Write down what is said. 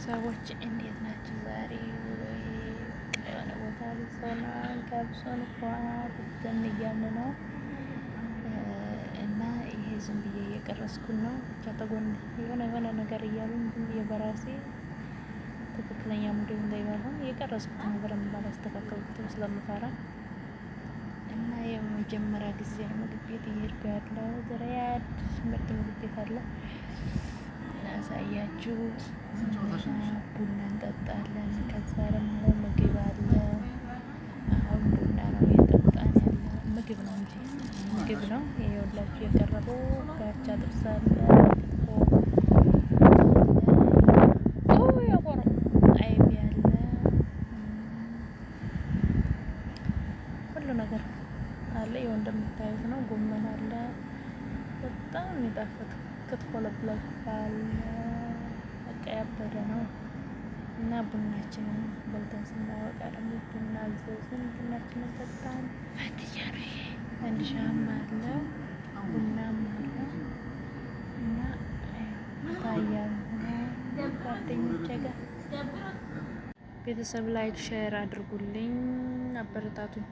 ቤተሰቦች እንዴት ናቸው? ዛሬ የሆነ ቦታ ልሰና ጋብዞን ብትን እያልን ነው እና ይሄ ዝም ብዬ እየቀረስኩን ነው። ብቻ ተጎን የሆነ የሆነ ነገር እያሉን ዝም ብዬ በራሴ ትክክለኛ ሙዴ እንዳይባልሆን እየቀረስኩት ነው። በደንብ አላስተካከልኩትም ስለምፈራ እና የመጀመሪያ ጊዜ ነው ምግብ ቤት እየሄድኩ ያለው። ሪያድ ምርጥ ምግብ ቤት አለ እናሳያችሁ። ቡና እንጠጣለን። ከዛ ደግሞ ምግብ አለ። አሁን ቡና ነው እየጠጣን ያለ፣ ምግብ ነው እንጂ ምግብ ነው። ይኸውላችሁ የቀረበው ጋቻ ጥብስ አለ፣ ክትፎ አይብ ያለ ሁሉ ነገር አለ። ይኸው እንደምታዩት ነው። ጎመን አለ። በጣም የሚጣፍጥ ክትፎ ለብለብ አለ። በቃ ያበደ ነው። እና ቡናችንን በልተን ስናወጣ ደግሞ ቡና አዘዝን። ቡናችንን ጠጣን። ፈትያ ነው ይሄ። ፈንዲሻም አለ ቡናም አለ እና ታያል ጓደኞቼ ጋር። ቤተሰብ like share አድርጉልኝ፣ አበረታቱኝ።